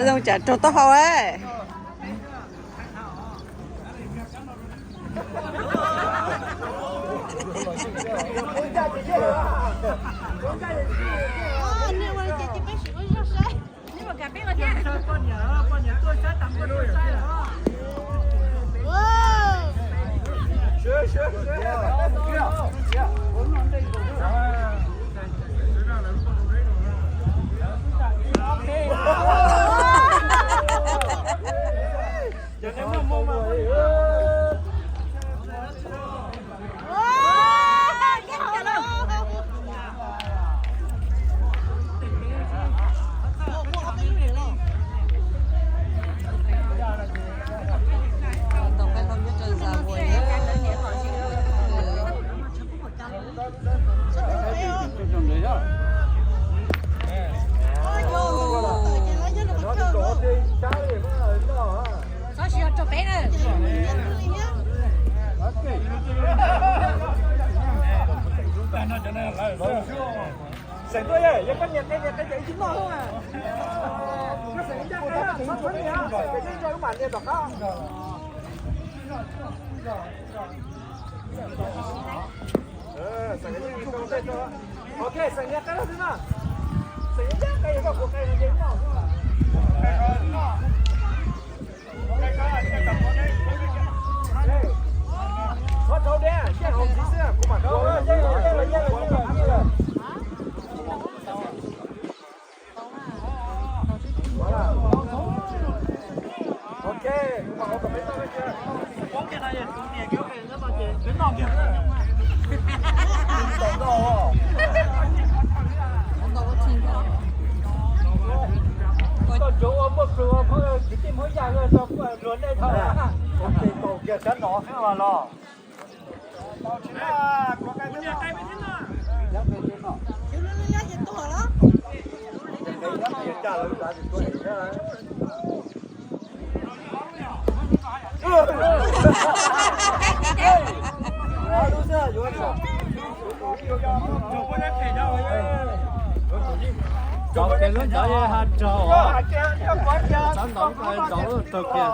Zoo tsam raug taub hau. Xeem tuaj, yog koj nyiam qe, nyiam qe ces ib tug noj xwb mas. Koj xeem ncaj qe, txhob nyiam, xeem qe ib tug noj, wb mam nias tom qab. Ok, xeem nias qe rau xwb na. Xeem ncaj qe, yog koj kuv qe no ces noj xwb. Txhob rau deb, seb haus ntxiv xwb, kuv mam rau. Ok, kuv mam ua kom peb noj kiag. Koj tsuav ua muaj plhus ua kwv tij Hmoob Yaj luag nej dhau. Ua kiag sab no xwb los. Cov kev lub ntawd ha raug os. Cov ntawd raug kiag.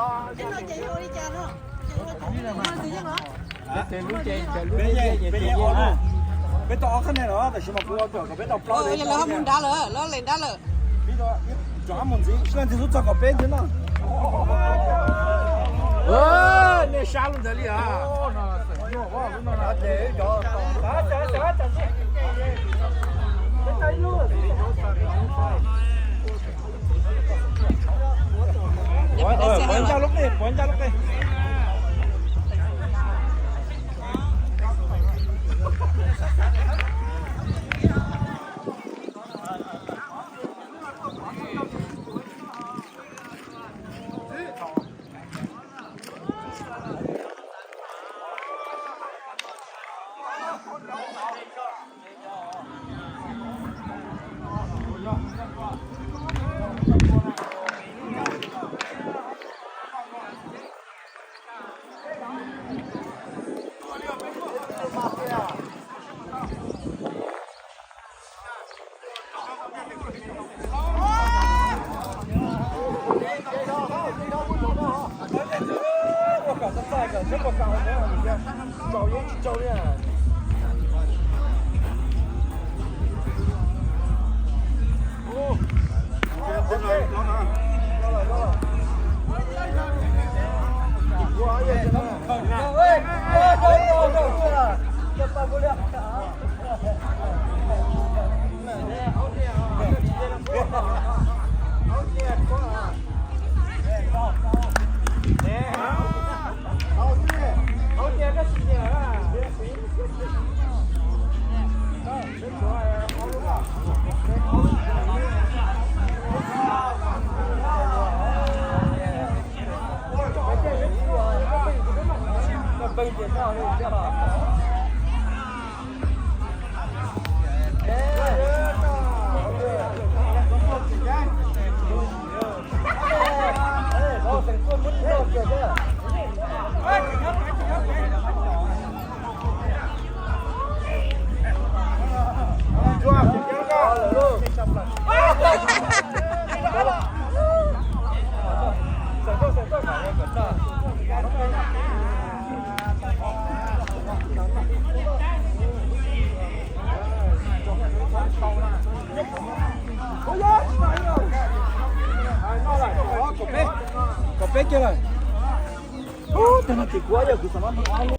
Peb tau ob qhab neeg los tab sis mas kuv ua kom peb tau plaub. Lawv ho mus nrad lawm, lawv lees nrad lawm. Rov qab mus ntxiv, sib ntxiv xub txog kom peb ntxiv no. Nej sab lub ntawd li os. Puav ncaj lub qe, puav ncaj lub qe. Peb kiag lawm. Ub, tag no ces kuv ob yawg kuv xav mab ntoo ob